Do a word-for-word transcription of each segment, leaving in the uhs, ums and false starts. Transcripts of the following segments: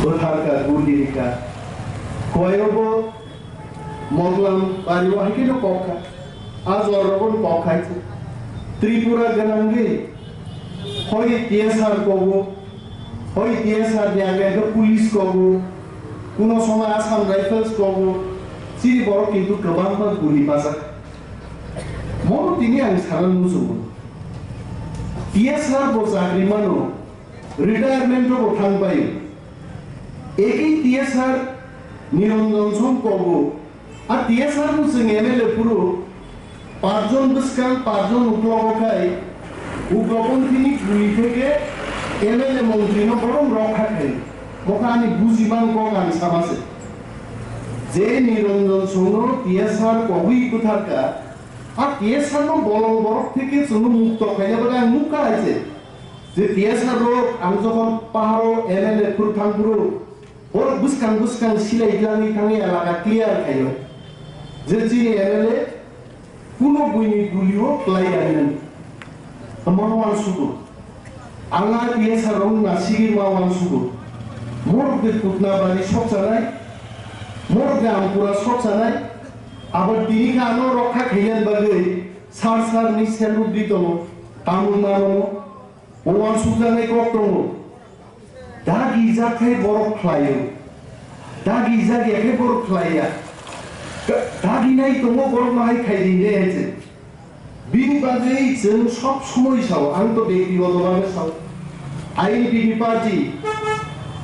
Bwtharkha, gulirikha. Koyobo moglam bari o hai kheno kokha. A jorrogon kokha se. Tripura gwnangwi hoi T S R kogo, hoi T S R ni age khe police kogo, kuno somoi Assam Rifles kogo. Chini borok kintu kwbangma guli bajak. Mono tini ang sana muchungo. T S R bo chakri mano, retirement o bo thang bai. Eki T S R Niranjan Song kogo. A T S R no chwng M L A phuru, parjon bwskang, parjon uklogo khai, ugroponthini guli theke M L A montri no borom rokha khai. Mokha ani bujimang kok ang sama se. Je Niranjan Song no T S R kogwi bwtharkha, a T S R no bolong borok theke chwngno mukto khaina bagwi ang nukha hai se. Je T S R rok ang jokhon paharo M L A phuru thang phuru, borok bwskang bwskang silai tlangwi thangwi elaka clear khaio. Je chini M L A kuno buini gulio klai ya hinwi. Tamo uansugo. Ang a T S R rok na sigi ma uansugo. Morok de Kutna bari sokchanai, morok de Ampura sokchanai, abo tini khe ano rokha khaiyan bagwi sar sar ni seluk di tongo, tamung mano. O uansukjaknai kok tongo. Dagi jakhe borok khlaio. Dagi jakya khe borok khlaiya. Da-, daginai tongo borok no hai khai di hinwi hai se. Bini bagwi chwng sob somoi sao, ang to bektigoto bhabe sao. I N P P party,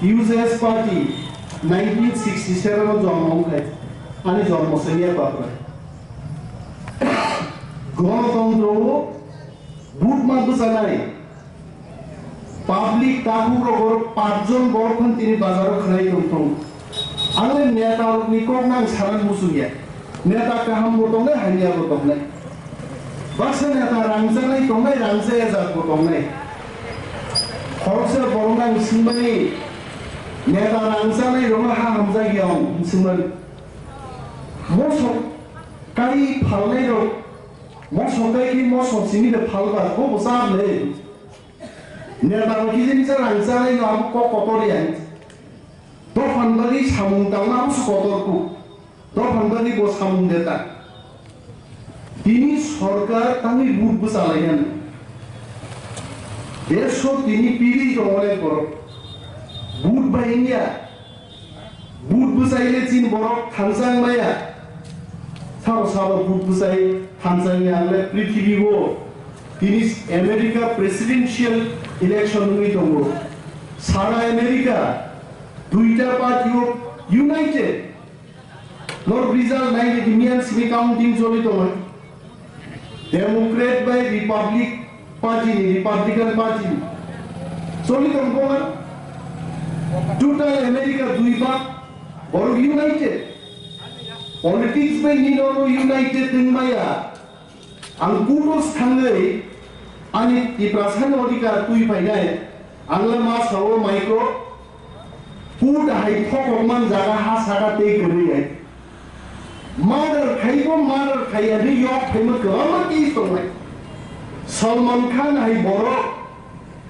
U J S party, nineteen sixty seven o jonmo wngkhai. Ani jonmo se ya bapra. Gonotontro o Vote ma bwchanai public takhuk rok oro pachjon borok phano tini bazar o khwnai tong thung. Ang le neta rok ni kok nang sana muchung ya. Neta kaham bo tongnai, hamya bo tongnai. Baksa neta rangchanai tongnai, rangchaya jak bo tongnai. Khoroksa borok nang swngmani neta rangchanai rok ha hamjak ya ong swngmani. Mosok kai phalnai rok Mosok kai khe mosok simi de phalba, bo bo cham le. Neta rok khe jeni cha rang chanai no abo kok kotor ya. Dophan bagwi samung tangma abo se kotor ku. Dophan bagwi bo samung de ta. Tini sorkar tangwi vote bwchalai nani. Desh o tini piri tong onek borok. Vote bai wngya. Vote bwchai le chini borok thansa wng maya. Sabo sabo vote bwchai thansa wng ya le prithibi o tini America presidential election wngwi tongo. Sara America duita party o united. Norok result nai di miyan simi counting choli tongo. Democrat bai Republic Party ni, Republican Party ni. Choli tong kha. Total America dui bak, borok united. Politics bai ni norok united wng maya. Ang kudos thangwi ani Tiprasani odhikar twi phainai. Ang le ma sao maiko, kut hai thokok man jaga ha saka tei kwrwi hai. Murder khaibo murder khaiya ni yok phaima kwbangma case tongnai. Salman Khan hai borok,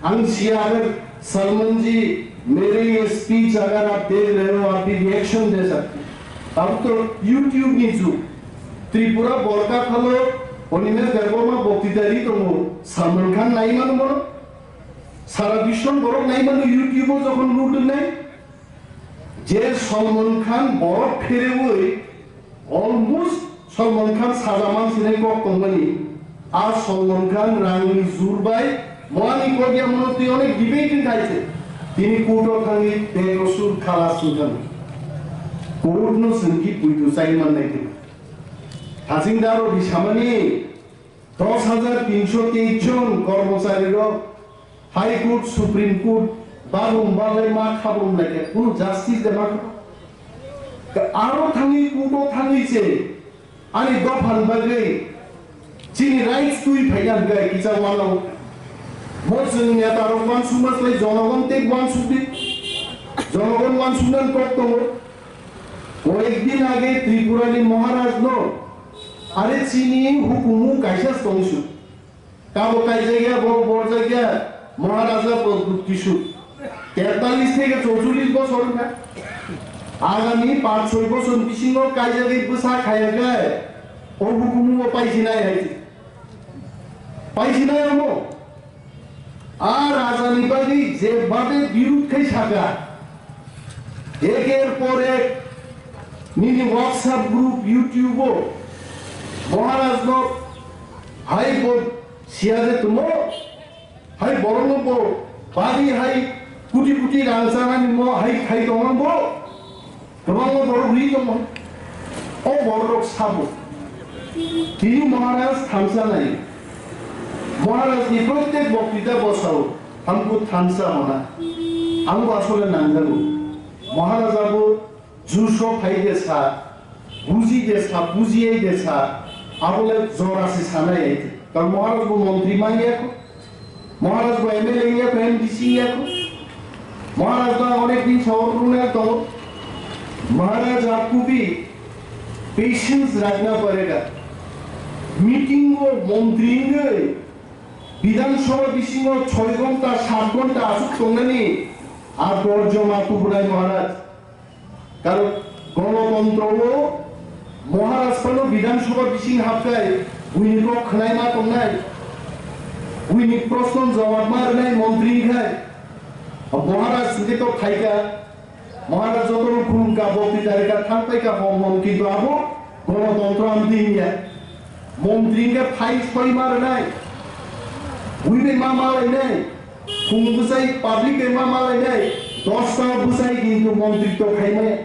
ang siya agar Salman ji mere ye speech agar aap dekh rahe ho, aap bhi reaction de sakte. Ab to YouTube ni jug. Tripura borka khalo Animesh Debbarma boktita ri tongo, Salman Khan nai mano bono. Sara bishwon borok nai mano YouTube o jokhon load wngnai, je Salman Khan borok pherewi almost Salman Khan saja mansinai kok tongmani. A Salman Khan rangni jur bai moani kok ya mono twi onek debate wngkha se. Tini court o thangwi bekosur khalas wngkha. Court no chwng ki puitu chai mannai twi. Hasing daro di samani dos hajar tinsho teis jon kormochari rok High Court, Supreme Court, bagum balai ma khabrum lai khe, kunu justice de ma kha. Aro thangwi court o thangwi se ani dophan bagwi chini rights twi phaiya hwnkhe kisa wano. Bo chwng neta rok uansukma slai jonogon tei uansukdi. Jonogon uansuknani kok tongo. Koyekdin age Tripura ni Maharaj no are chini hukumu kaisa tongsu. Kabo kaijagya, bo borjagya, Maharaja Pradyut Kishore. Tetalis theke chorchollis bochor wngkha. Agami panch soi bochor bisingo kaijagwi bwsa khayagwi o hukumu bo paisi nai hai. Paisi nai omo. A rajani bagwi je babe birud khai saka. Eker por ek nini WhatsApp group, YouTube o Maharaj no hai bo siya je tumo. Hai borokno bo bari hai kuti kuti rang chanani mo hai khai tongma bo kwbangma borok ri tongo. O borok sabo tini Maharaj thansa nai. Maharaj ni prottek boktita bo sao, "Hamku thansa hona." Ang bo asole nangjago. Maharaj abo Juso phai de sa, buji de sa, bujiyai de sa, abole jora se sanai ai. Karon Maharaj bo montri manya ko, Maharaj bo M L A ya ko, M D C ya ko. Maharaj to onek din sabor runa to. Maharaj aapko bhi patience rakhna padega. Meeting o montri ngai Bidhan Sabha bisingo choi ghonta, sat ghonta asuk tongnani a dorjo ma tubunai Maharaj. Karon gonotontro o Maharaj phano Bidhan Sabha bising habkhai, buini kok khwnai ma tongnai, buini proshno jawab ma rwnai montri khai. Maharaj hwnkhe to phaikha, Maharaj jotono khulumkha, bokti tarikha, thangpaikha, hom hom, kintu abo gonotontro amtwi hinya. Montri hwnkhe phai soi ma rwnai, bui bai ma malainai, khum bwsai public bai ma malainai, dosta bwsai kintu montri to khaimaya.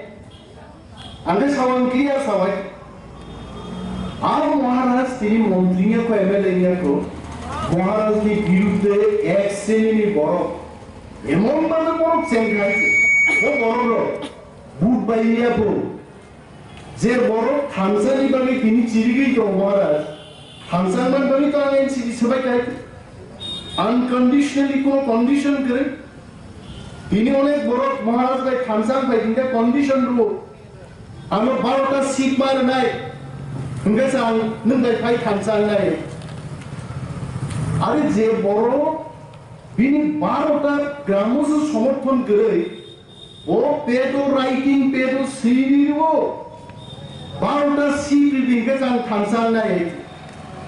Ang khe sao ang clear sabai. Ang Maharaj tini montri ya ko M L A ya ko, Maharaj ni birudde ek sreni ni borok. Emon bhabe borok chengkha se, bo borok rok vote bai ya bo. Je borok thansa ni bagwi tini chirigwi tong Maharaj, thansa man bagwi to ang N C D swbai khai. Unconditionally kono condition kwrwi. Tini onek borok Maharaj bai thansa bai tini condition rwo. Ano barota seat ma rwnai. Hwnkhe se ang nwng bai phai thansa nai. Are je borok bini barota gramoso somorthon kwrwi, o pedo writing, pedo siri rwo. Barota seat rwdi hwnkhe se ang thansa nai.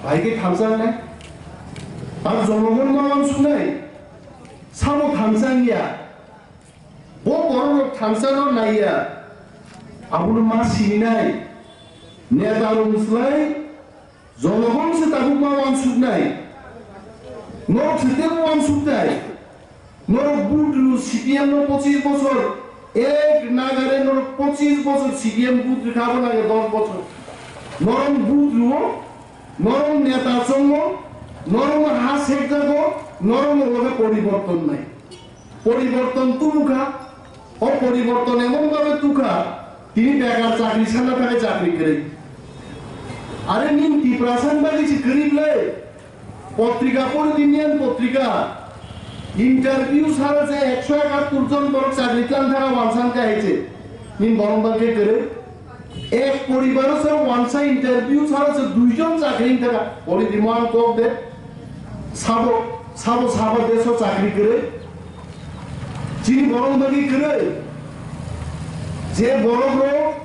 Bai khe thansa nai. Ang jonogon ma wansuknai. Samo thansa ya. Bo borok rok thansa no naiya, abono ma sininai, neta rok slai, jonogon se tabuk ma wansuknai, norok se tebo wansuknai, norok vote rw C P M no pochis bochor, ek nagare norok pochis bochor C P M vote rwkha abo nage dos bochor, norok vote rw, norok neta chongo, norok ha sekjago, norok loge poriborton nai. Poriborton tubukha, o poriborton emon bhabe tukha, tini bekar chakri sana thangwi chakri kwrwi. Are nini Tiprasa ni bagwi se kwrwi bwle, potrika pori di niyan potrika, interview sara se ekso egattor jon borok chakri tlang thangwi wansa khe hai se, nini borok bagwi kwrwi. Ek poribaro se wansa interview sara se duijon chakri thangwi pori di mo ang kok de. Sabo, sabo sabo deso chakri kwrwi. Chini borok bagwi kwrwi. Je borok rok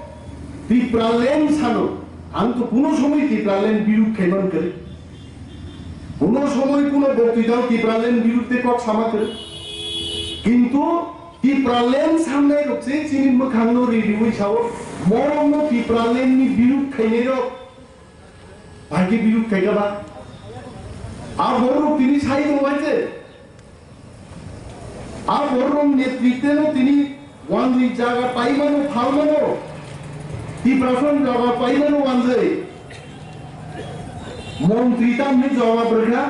Tipraland sano, ang to kuno somoi Tipraland birud khaiman kwrwi. Kuno somoi kuno boktitao Tipraland birudde kok sama kwrwi. Kintu Tipraland samnai rok se chini mwkhang no ridiwi sao, morok no Tipraland ni birud khainai rok. Bai khe birud khaikha ba? A borok tini sai tong bai se. A borok netrite no tini wanjwi jaga paimano, phalmano. Tiprasa ni jaga paimano wanjwi. Montri tamni jawab rwkha.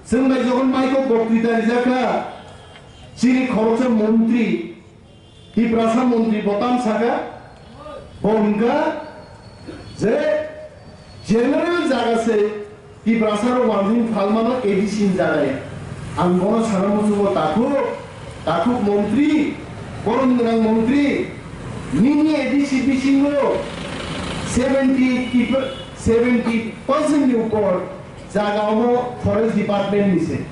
Chwng bai jokhon maiko boktita rijakha, chini khoroksa montri, Tiprasa montri bo tam saka, bo hwnkha je general jaga se Tiprasa rok wanjing phalmano A D C ni jaga ya. Ang bono sana muchungo takhuk, takhuk montri, borom gwnang montri, nini A D C bisingo seventy, seventy percent ni upor jaga omo forest department ni se.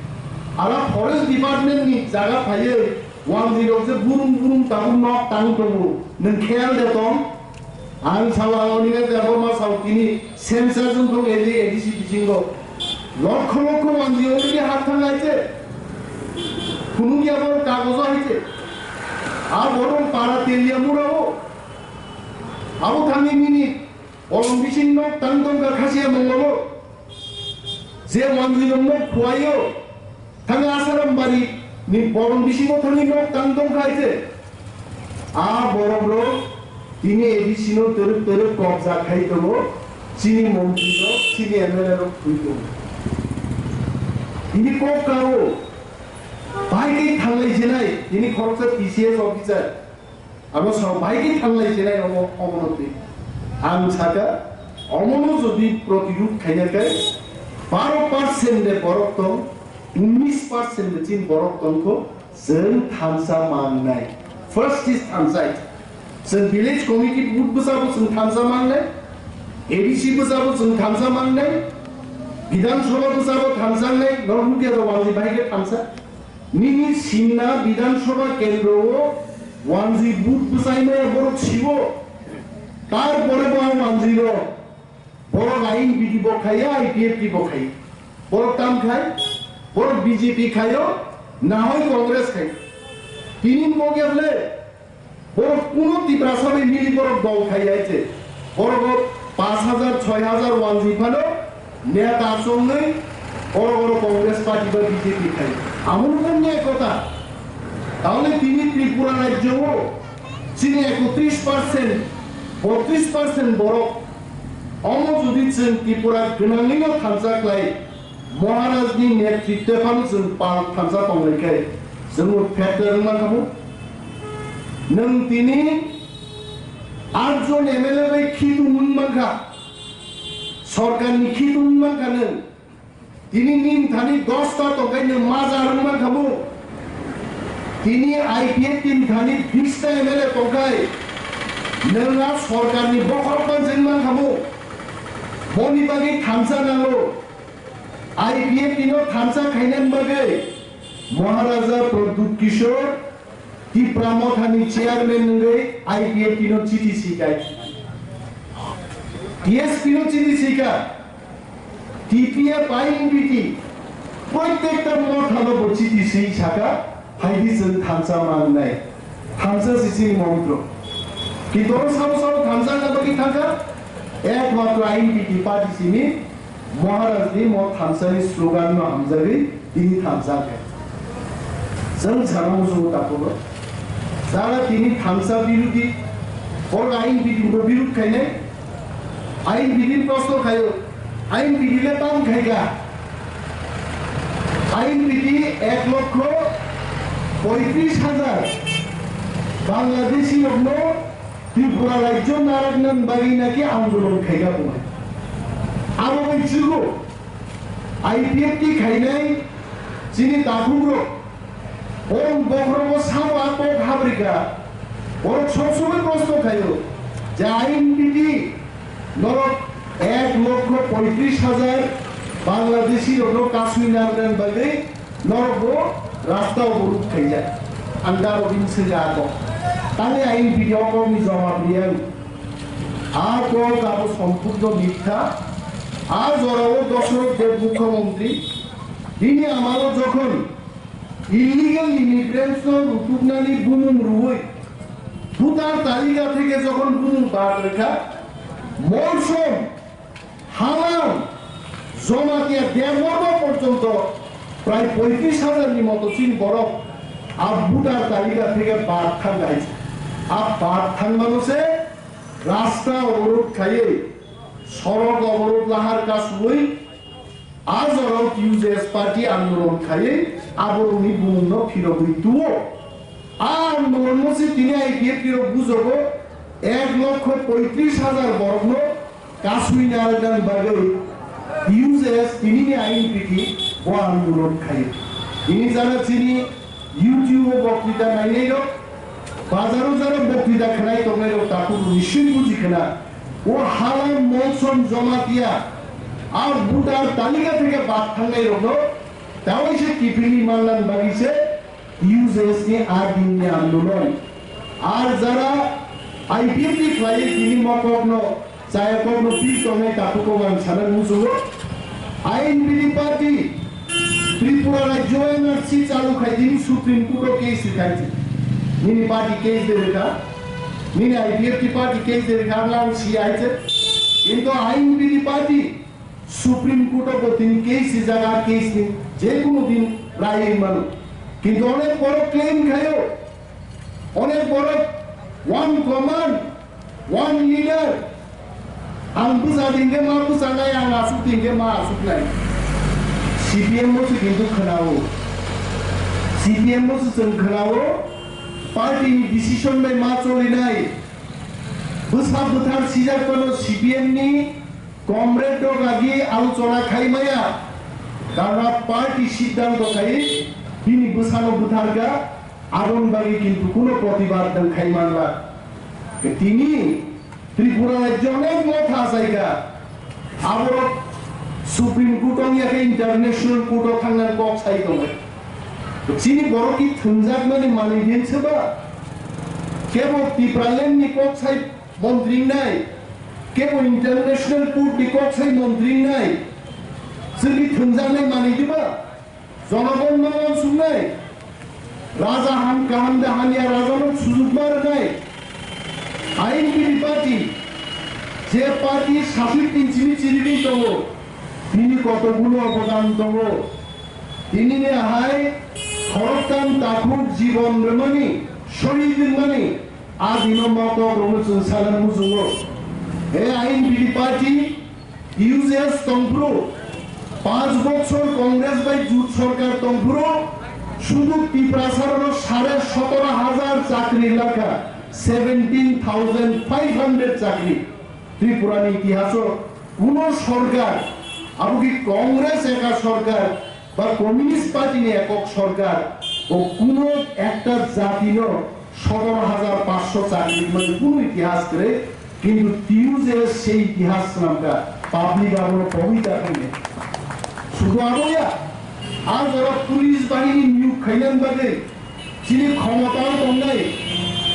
Ala forest department ni jaga phaiwi Wanjwi rok je burum burum tabuk nok tang tongo, nwng kheyal de tong? Ang salo ang oni Debbarma sao tini census wng thok A D C bisingo. Lokho lokho wanjwi already hak thang hai se. Phunuk ya bor kagojo hai se. A borok para Teliamura o. Abo thangwi nini bolong bising nok tang tongkha Khasiya Mongol o. Je wanjwi rok nok phuaio. Thangwi Asaram bari ni bolong bisingo thangwi nok tang tongkha hai se. A borok rok tini A D C no twrwk twrwk kobja khai tongo, chini montri rok, chini M L A rok thwi tongo. Tini kok kao, bai khe thanglai sinai, tini khoroksa T C S officer, abo sao bai khe thanglai sinai omo, omo no twi. Ang saka, omo no jodi protirud khaina khe baro percent de borok tong, unnish percent de chini borok tongkho, chwng thansa mangnai. First is thansa. Chwng village committee vote bwsabo chwng thansa mangnai, A D C bwsabo chwng thansa mangnai, Bidhan Sabha bwsabo thansa wngnai, norok nukya da wanjwi bahai khe thansa. Nini simna Bidhan Sabha kendro o wanjwi vote bwsai maya borok siwo. Tarpore bo ang wanjwi rok. Borok I N P T bo khaiya, I P F T bo khaiya. Borok tam khai, borok B J P khaio, na hoi Congress khai. Tini bo khe ble, borok kuno Tiprasa bai mili borok dol khai hai se. Borok o pash hajar, choi hajar wanjwi phano neta chongwi borok oro Congress party ba B J P khai. Amoni ekota. Tahole tini Tripura rajyo o chini ekotris percent, botris percent borok. Omo jodi chwng Tripura gwnangwino thansa khlai, Maharaj ni netritwe phano chwng pal thansa tonglai khe, chwngno phetla rwng mankha bo. Nwng tini aat jon M L A bai khitung wng mankha, sorkar ni khitung wng mankha nwng. Tini nini thani dosta tongkhai nwng maja rwng mankha bo. Tini I P F T ni thani bista M L A tongkhai nwng a sorkar ni bokhorok manjak mankha bo. Boni bagwi thansa nango. I P F T no thansa khainani bagwi Maharaja Pradyut Kishore Tipra Mothani chairman wngwi I P F T no chiti swikai. T S P no chiti swika. T P F I N P T, protekta mothano bo chiti swi saka, phaidi chwng thansa mangnai. Thansa se chini montro. Kintu oro sabo sabo thansa wngna bagwi thangkha, ekmatro I N P T party simi Maharaj ni mo thansa ni slogan no hamjagwi tini thansa khe. Chwng sana muchungo takhukgo. Jara tini thansa birodhi, oro I N P T bo birodh khainai, I N P T ni proshno khaio, I N P T le tam khaikha. I N P T ek lokho poitris hajar Bangladeshi rokno Tripura rajyo narwkna bagwi naki andolon khaikha bo. Abo bai chugo I P F T khainai chini takhukrok, borok bokhorogo sabo a kok habrika, borok sob somoi proshno khaio je I N P T norok ek lokho poitris hajar Bangladeshi rokno kasui narwkna bagwi norok bo rasta oborod khaijak. Ang darok bini swngkha a kok. Tani I N P T o kokni jawab riyang. A kok abo sompurno mitha. A jorao Dosoroth Deb mukhyamantri bini amalo jokhon illegal immigrants no rutuknani bumung rwui voter talika theke jokhon bumung bad rwkha, Molsom, Halam, Jamatia, Debbarma porjonto prai poitris hajar ni moto chini borok a voter talika theke bad thangkha hai se. A bad thangmano se rasta oborod khaiwi, sorok oborod lahar kasui, a jorao T U J S party andolon khaiwi aborokni bumungno phirogwi tuo. A andolonno se tini I P F T rok bujogo ek lokho poitris hajar borokno kasui narwknani bagwi T U J S tinini I N P T bo andolon khaio. Tini jara chini YouTube o boktwita nainai rok, bazaro jara boktwita khnai tongnai rok takhuk rok nisui buji khna. O Halam, Molsom, Jamatia a voter talika theke bad thangnai rokno tawai se kiphilwi manna bagwi se U J S ni a din ni andolon. Ar jara I P F T khlai tini mokok no chaya kok no pi tongnai takhuk kok ang sana musugo. I N P T party Tripura rajyo N R C chalu khai tini Supreme Court o case khai. Nini party case de reka. Nini I P F T party case de reka lang si ai che. Kintu I N P T party Supreme Court o bo tini case swijak, a case ni je kunu din rai mano. Kintu onek borok claim khayo, onek borok one command, one leader. Ang bwsa dingke ma bwsa nai, ang asuk dingke ma asuk nai. C P M o se kintu khnao, C P M o se chwng khnao, party ni decision bai ma cholinai. Bwsa bwthar sijak phano C P M ni comrade rok agi alochona khai maya. Karna party siddhanto khai bini bwsano bwtharkha, aboni bagwi kintu kuno protibad nang khai manla. Tini Tripura rajyo onek motha achaikha. Aborok Supreme Court ong ya khe International Court o thangna kok sai tongo. Chini borok ki thwngjak mani manwi din se ba? Kebo Tipraland ni kok sai montri nai, kebo International Court ni kok sai montri nai. Chini thwngjak nai manwi di ba? Jonogon no uansuknai. Raja ham kaham da hamya raja no sujuk ma rwnai. Ain bini party, je party sasik inchini chirigwi tongo, bini kotoguno obodan tongo. Tinini hai khoroktham takhuk jibon rwmani, shohid rwmani, a dino mokok rwmwi chwng sana muchungo. He ain bini party, U J S tongphuru, panch bochor Congress bai jut sorkar tongphuru, sudhu Tiprasarano sare sotoro hajar chakri lakha, seventeen thousand five hundred chakri. Tripurani itihaso kuno sorkar, abo ki Congress eka sorkar, ba Communist Party ni ekok sorkar, o kuno ekta jati no sotoro hajar panchsho chakri mani kuno itihas kwrwi, kintu T U J S sei itihas swnamkha, public abono pogwi ta khainai. Sudhu abo ya, a jora police bahini niyok khainani bagwi chini khomotao tongnai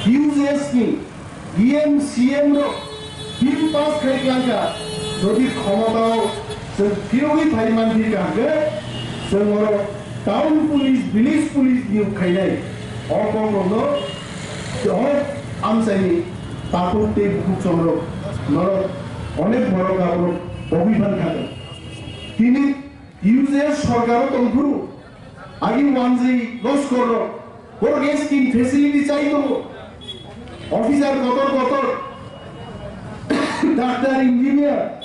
T U J S ni E M, C M rok bill pass khai klangkha, jodi khomotao chwng phiyogwi phai mankha hwnkhe, chwng oro town police, village police niyok khainai. O kokrokno hok amchaini takhuk tei bukhuk chongrok norok onek borok aborok pogwi phan kha. Tini U J S sorkaro tongphuru, agi wanjwi loskor rok, borok S T ni facility chai tongo. Officer kotor kotor, doctor, engineer,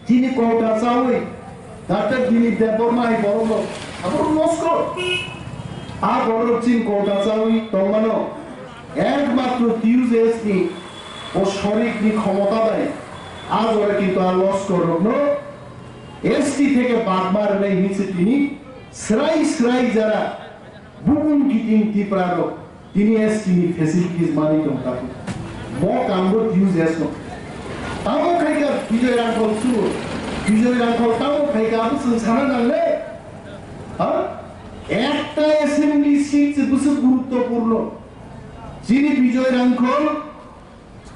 chini kota chawi, doctor Dilip Debbarma hai borok rok, abo loskor. A borok chini kota chawi tongmano, ekmatro T U J S ni o sorik ni khomota bai, a jora kintu a loskor rokno S T theke bad ma rwnai hinwi se tini srai srai jara bubun kiting Tipra rok tini S T ni facilities manwi tong taku. Bo kambo T U J S no. Tamo khaika Bijoy Rangkhol su, Bijoy Rangkhol tamo khaika abo chwng sana nangle. Ha? Ekta assembly seat se bwswk guruttopurno. Chini Bijoy Rangkhol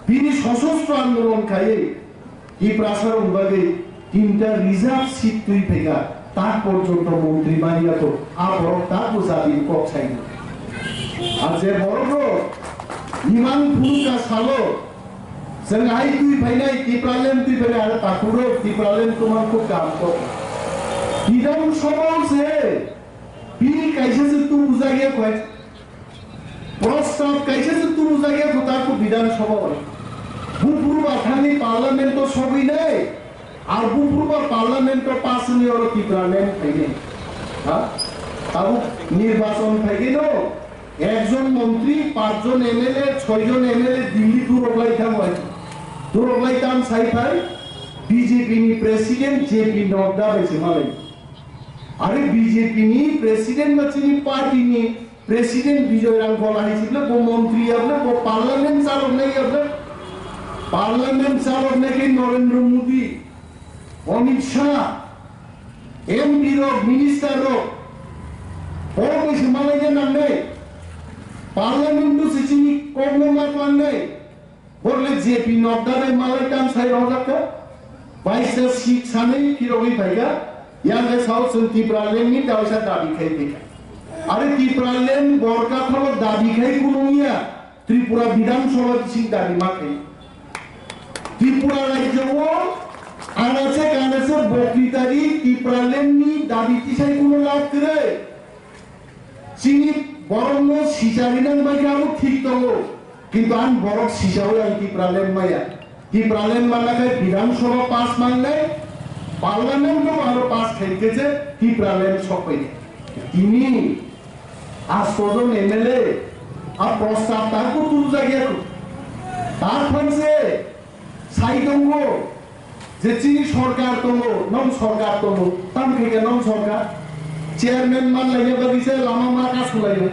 bini sosostro andolon khaiwi Tiprasarok bagwi tinta reserve seat twi phaikha, tak porjonto montri manya to, a borok takbo jatini kok saino. Ar je borok rok imang phunukha salo, chwng hai twi phainai, Tipraland twi phainai, are takhukrok Tipraland twmang kok kaham kok. Bidhan Sabha se bill kaisa se tubujak ya khwlai. Prostab kaisa se tubujak ya kwtal kuk Bidhan Sabha o. Buphuru ba thani Parliament o sogwi nai, ar buphuru ba Parliament o pass wngwi oro Tipraland phainai. Ha? Tabuk nirbachon phaigwi no, ekjon montri, panchjon M L A, soijon M L A Delhi turok lai thango. Turok lai tam sai phai B J P ni President J P Nadda bai se malai. Are B J P ni President ba chini party ni President Bijoy Rangkhol hai sibla bo montri yabla bo parliament chaloknai yabla parliament chaloknai khe Narendra Modi, Amit Shah, M P rok, minister rok, bo bai se malai ya nangnai. Parliament-o se chini kokno ma tlangnai. Borle J P Nadda bai malai tam sai rojak kha. Baisa seat sanai phirogwi phaikha. Yang le sao chwng Tipraland ni kaisa dabi khai phaikha. Are Tipraland borok kathalo dabi khai kunung ya. Tripura Bidhan Sabha bising dabi ma khai. Tripura rajyo o anase kanase bokri tari Tipraland ni dabi tisai kuno lab kwrwi. Chini borokno sicharina bai khe abo thik tongo, kintu ang borok sichaui ang Tipraland maya. Tipraland mana khe Bidhan Sabha pass mangnai, Parliament-o aro pass khaikhe je Tipraland sokpainai. Tini asto jon M L A a prostab ta kutu rwjak ya kho. Ta phanse Sai tongo je chini sorkar tongo, non sorkar tongo, tam khe non sorkar. Chairman man laina bagwi se lama ma kasu laio.